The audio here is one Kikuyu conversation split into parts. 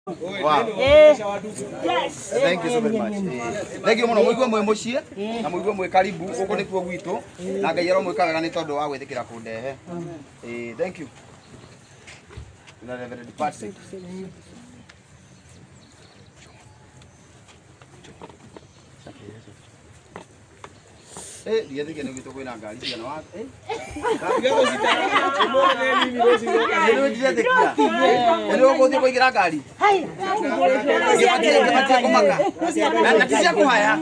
Wow. Yes. Thank you so very much. Thank you muno muigue mwi muciĩ na muigue mwi karibu guku nikuo gwitũ na Ngai aromwĩka wega nĩ tondũ wa gwĩtĩkĩra kũndehe. Thank you. Na Reverend Patrick. Ndigethikia nĩ gwitũ kwĩna ngari cigana wa Nĩ ndiretĩkia. Nĩ ũgũthiĩ kũingĩra ngari. Ngĩbatie kũmaka. Na ti cia kũhaya.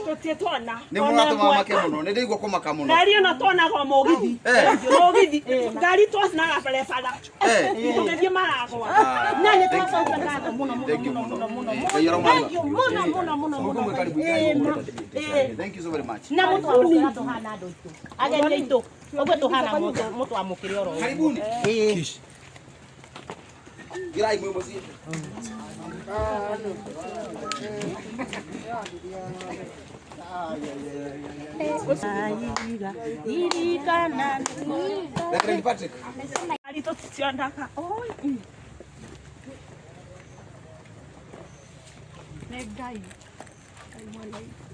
Tũtirĩ tuona. Nĩ mũratũma make mũno. Nĩ ndĩigua kũmaka mũno. Ngari ĩno tuonaga mũgithi. Mũgithi. Ngari twacinaga barabara. Tũgĩthiĩ maragwa. Na nĩ twacokia ngatho mũno mũno Thank you mũno mũno. mũno mũno. Ngai aromũrathima. Thank you mũno mũno mũno Mũguo mũno. mwĩ karibu. Thank you so very much. Na mũtwamũkĩra tũhana andũ aitũ. Ageni aitũ. Ũguo tũhana mũtwamũkĩre oro ũguo. Karibuni. Girai mwĩ mũciĩ. Ririkana. Reverend Patrick. Ngari tũticionaga. Oi. Nĩ Ngai. Ngai mwana witũ.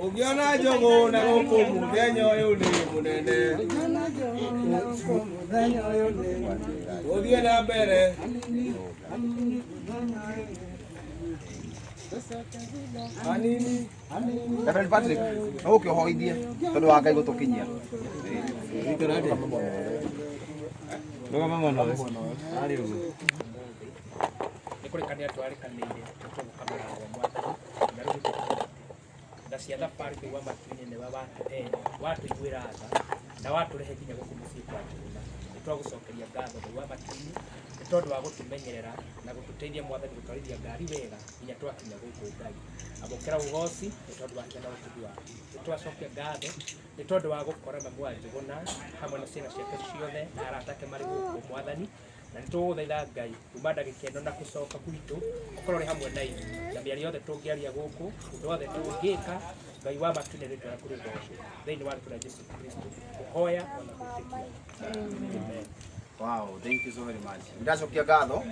Ũngĩona njũgũ na gũkũ mũthenya ũyũ nĩ mũnene ũthiĩ na mbere hanini. Reverend Patrick, no ũke ũhoithie tondũ wa Ngai gũtũkinyia. Nĩ kũrĩkanĩra twarĩkanĩire tũgũka mũrango wa mwathani na rĩu tũkinyĩte tha cia thabarĩ kũigua matu-inĩ nĩwe watũhe watũiguĩra tha na watũrehe nginya gũkũ mũciĩ kwa Njũgũna. Nĩ twagũcokeria ngatho Ngai wa matu-inĩ nĩ tondũ wa gũtũmenyerera na gũtũteithia mwathani gũtwarithia ngari wega nginya twakinya gũkũ. Ngai amũkĩra ũgoci nĩ tondũ wake na ũtugi waku. Nĩ twacokia ngatho nĩ tondũ wa gũkora mamu wa Njũgũna hamwe na ciana ciake ciothe na arata ake marĩ gũkũ mwathani, na nĩ tũgũthaitha Ngai kuma ndagĩka ĩno na gũcoka gwitũ ũkorwo ũrĩ hamwe na ithuĩ na mĩario yothe tũngĩaria gũkũ, ũndũ wothe tũngĩka, Ngai wa matu nĩ rĩtwa rĩaku rĩgocwo thĩinĩ wa rĩtwa rĩa Jesu Kristo kũhoya ona gwĩtĩkia. Amen. Wow, thank you so very much. Ndacokia ngatho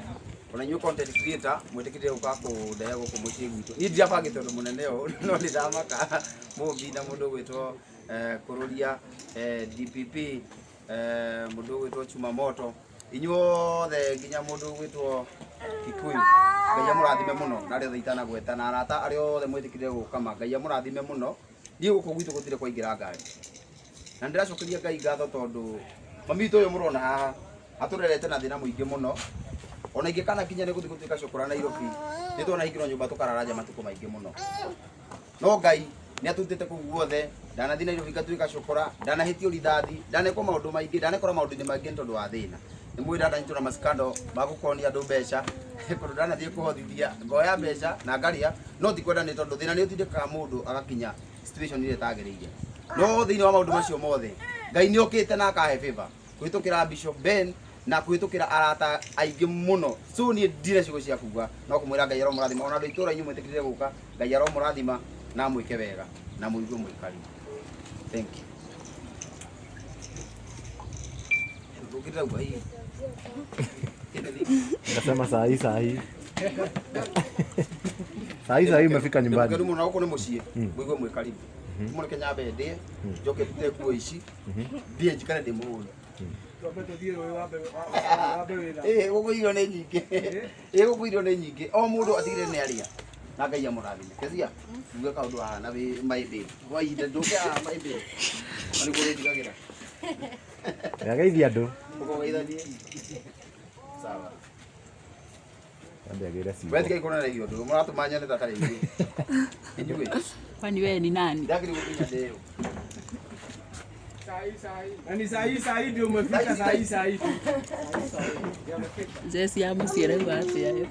ona inyuĩ content creator mwĩtĩkĩrire gũka kũndehe gũkũ mũciĩ gwitũ. Niĩ ndirabangĩte ũndũ mũnene ũũ no nĩndamaka Mũmbi na mũndũ ũgwĩtwo Kũrũria, DPP, mũndũ ũgwĩtwo Chuma Moto, inyuothe nginya mũndũ ũgwĩtwo Kikuyu. Ngai amũrathime mũno na arĩa othe itanagweta na arata arĩa othe mwĩtĩkĩrire gũka ma Ngai amũrathime mũno. Niĩ gũkũ gwitũ gũtirĩ kwaingĩra ngari. Na ndĩracokeria Ngai ngatho tondũ mami witũ ũyũ mũrona haha atũrerete na thĩna mũingĩ mũno. Ona ingĩkana kinya nĩ gũthiĩ gũtuĩka cũkũra Nairobi, nĩ twanahingĩrwo nyũmba tũkarara nja matukũ maingĩ mũno. No Ngai nĩ atũrutĩte kũu guothe, ndanathiĩ Nairobi ngatuĩka cũkũra, ndanahĩtio rithathi, ndanekwo maũndũ maingĩ, ndanekora maũndũ-inĩ maingĩ nĩ tondũ wa thĩna. Nĩ mũĩ ndananyitwo na maskando ma gũkonia andũ mbeca, kũndũ ndanathiĩ kũhothithia, ngoya mbeca na ngarĩa, no ti kwenda nĩ tondũ thĩna nĩ ũtindĩkaga mũndũ agakinya situation ĩrĩa ĩtagĩrĩire. No thĩinĩ wa maũndũ macio mothe, Ngai nĩ okĩte na akahe favor kũhĩtũkĩra Bishop Ben na kũhĩtũkĩra arata aingĩ mũno. So niĩ ndirĩ ciugo cia kuga, no kũmwĩra Ngai aromũrathima. Ona andũ a itũũra inyuĩ mwĩtĩkĩrire gũka, Ngai aromũrathima na amwĩke wega na mũigue mwĩ karibu. Thank you. Ndũngĩrauga hihi. Nikasema saa hii saa hii. Saa hii saa hii umefika nyumbani. Karibu na gũkũ nĩ mũciĩ, mũigue mwĩ karibu. Mũreke nyambe ndĩe, njoke ndute nguo ici, ndĩe njikare ndĩ mũhũnu. Twambe tũthiĩ rũĩ wambe wambe wĩra. Gũkũ irio nĩ nyingĩ. Gũkũ irio nĩ nyingĩ. O mũndũ atigĩrĩre nĩ arĩa. Na Ngai amũrathime. Kezia, uge kaũndũ haha na wĩ my babe. Kwa ihinda ndũke haha my babe. Na nĩguo ũrĩndigagĩra. Ageithia andũ. Ũkogeithanie. Sawa. Ambe agĩre ciugo. Wewe tigai kuona irio ndũ. Mũratũma nyone ta tarĩ inyuĩ. Inyuĩ. Kwani wewe ni nani? Ndagĩrĩirwo gũkinya ndĩyo. Na ni saa hii saa hii ndio umefika saa hii saa hii tu. Jesi ya mũciĩ rauga atĩa yo?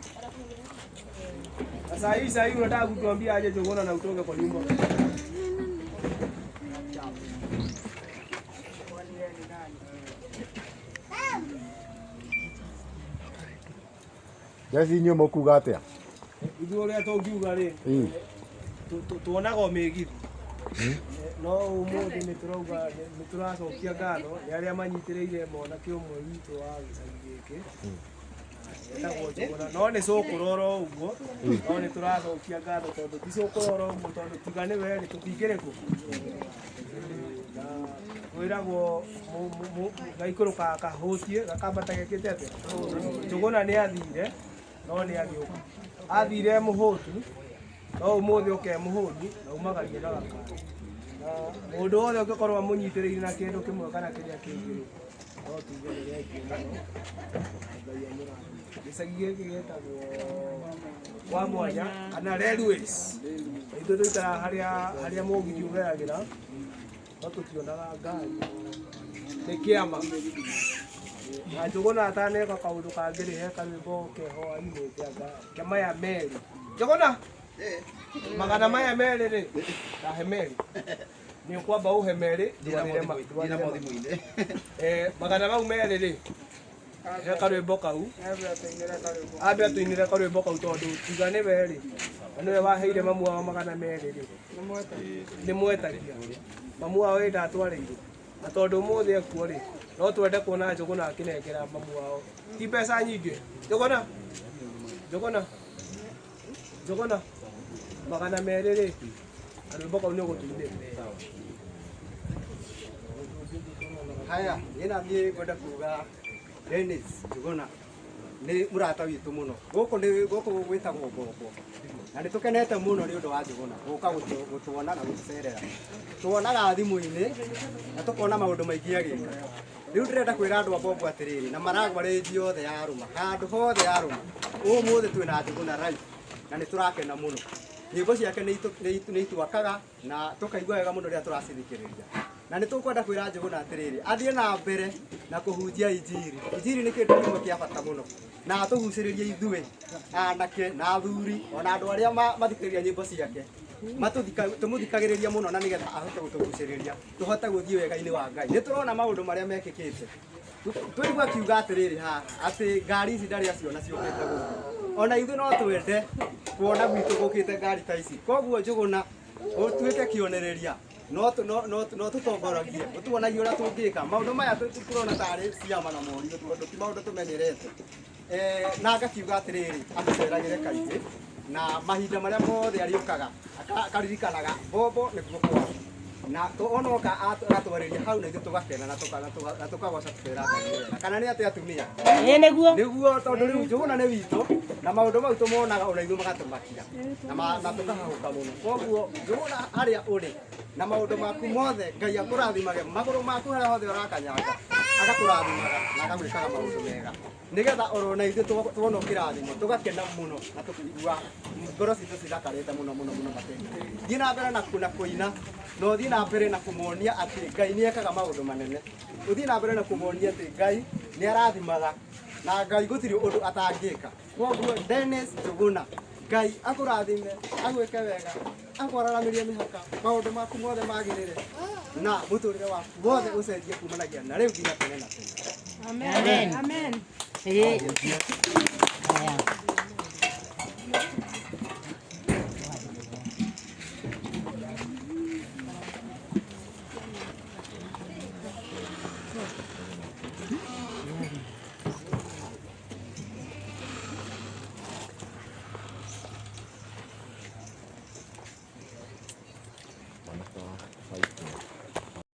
Na saa hii saa hii unataka kutuambia aje Njũgũna na utoke kwa nyumba. Jesse inyuĩ mũkuga atĩa? Ithuĩ ũrĩa tũngiuga rĩ, tuonaga o mĩgithi, no ũmũthĩ nĩ tũrauga nĩ tũracokia ngatho nĩ arĩa manyitĩrĩire mwanake ũmwe witũ wa gĩcagi gĩkĩ etagwo Njũgũna, no nĩ cũkũra oro ũguo, no nĩ tũracokia ngatho tondũ ti cũkũra oro ũguo, tondũ tiga nĩwe rĩ, tũtingĩrĩ kũ. Na kwĩragwo gaikũrũkaga kahũtie gakambata gekĩte atĩa. Njũgũna nĩ athire, no nĩ agĩũka, athire mũhũtu, no ũmũthĩ oke mũhũnu na umagarie na gakari. Na mũndũ wothe ũngĩkorwo amũnyitĩrĩire na kĩndũ kĩmwe kana kĩrĩa kĩngĩ rĩ, no tuge nĩ thengiũ mũno na Ngai amũrathime. Gĩcagi gĩkĩ gĩtagwo kwa mwanya kana railways. Ithuĩ tũikaraga harĩa harĩa mũgithi ũgeragĩra, no tũtionaga ngari, nĩ kĩama. Na Njũgũna ataneka kaũndũ kangĩ rĩ, he karwĩmbo keho ainĩte anga ke maya merĩ. Njũgũna, magana maya merĩ rĩ, ndahe merĩ, nĩ ũkwamba ũhe merĩ, ndwarĩre Ndinamo thimũ-inĩ. Magana mau merĩ rĩ, he karwĩmbo kau ambe atũinĩre karwĩmbo kau, tondũ tiga nĩwe rĩ, na nĩwe waheire mamu wao magana merĩ rĩ, nĩ mwetagia mamu wao ĩ ndatwarĩirwo, na tondũ ũmũthĩ ekuo rĩ, no twende kuona Njũgũna akĩnengera mamu wao ti mbeca nyingĩ. Njũgũna, Njũgũna, Njũgũna, magana merĩ rĩ, karwĩmbo kau nĩ ũgũtũinĩra. Haya, niĩ na niĩ ngwenda kuga Dennis Njũgũna nĩ mũrata witũ mũno. Gũkũ nĩ gũkũ gwĩtagwo Mbombo, na nĩ tũkenete mũno nĩ ũndũ wa Njũgũna gũka gũtuona na gũtũcerera. Tuonaga thimũ-inĩ na tũkona maũndũ maingĩ agĩka. Rĩu ndĩrenda kwĩra andũ a Mbombo atĩrĩrĩ, na Maragwa rĩnji yothe yarũma, handũ hothe yarũma, ũmũthĩ twĩna Njũgũna live na nĩ tũrakena mũno. Nyĩmbo ciake nĩ itwakaga na tũkaigua wega mũno rĩrĩa tũracithikĩrĩria. Na nĩ tũkwenda kwĩra Njũgũna atĩrĩrĩ, athiĩ na mbere na kũhunjia injiri. Injiri nĩ kĩndũ kĩmwe kĩa bata mũno, na atũgucĩrĩrie ithuĩ anake na athuri ona andũ arĩa mathikĩrĩria nyĩmbo ciake, tũmũthikagĩrĩria mũno, na nĩgetha ahote gũtũgucĩrĩria tũhote gũthiĩ wega-inĩ wa Ngai. Nĩ tũrona maũndũ marĩa mekĩkĩte, twaigua akiuga atĩrĩrĩ haha atĩ ngari ici ndarĩ aciona ciũkĩte gũkũ, ona ithuĩ no twende kuona gwitũ gũkĩte ngari ta ici. Koguo Njũgũna, ũtuĩke kĩonereria, no tũtongoragie, ũtuonagie ũrĩa tũngĩka maũndũ maya tũrona tarĩ ciama na morio, tondũ ti maũndũ tũmenyerete. Na ngakiuga atĩrĩrĩ, atũceragĩre kaingĩ na mahinda marĩa mothe arĩũkaga akaririkanaga Mbombo nĩkuo kwao, na onoka agatwarĩria hau, na ithuĩ tũgakena na tũkagoca tũkera Ngai nĩ wega. Kana nĩ atĩ atumia? Ĩĩ nĩguo. Nĩguo, tondũ rĩu Njũgũna nĩ witũ na maũndũ mau tũmonaga ona ithuĩ magatũmakia na tũkahahũka mũno. Koguo Njũgũna, harĩa ũrĩ na maũndũ maku mothe, Ngai akũrathimage, magũrũ maku harĩa hothe ũrakanyanga agakũrathimaga na agagwĩkaga maũndũ mega, nĩgetha orona ithuĩ tuona kĩrathimo tũgakena mũno na tũkaigua ngoro citũ cithakarĩte mũno mũno mũno makĩria. Thiĩ na mbere na kũina, na ũthiĩ na mbere na kũmonia atĩ Ngai nĩ ekaga maũndũ manene. Ũthiĩ na mbere na kũmonia atĩ Ngai nĩ arathimaga na Ngai gũtirĩ ũndũ atangĩka. Koguo Dennis Njũgũna, Ngai akũrathime, agwĩke wega, akwararamĩrie mĩhaka, maũndũ maku mothe magĩrĩre, na mũtũrĩre waku wothe ũcenjie kumanagia na rĩu nginya tene na tene. Amen. Amen. Ĩĩ. Haya.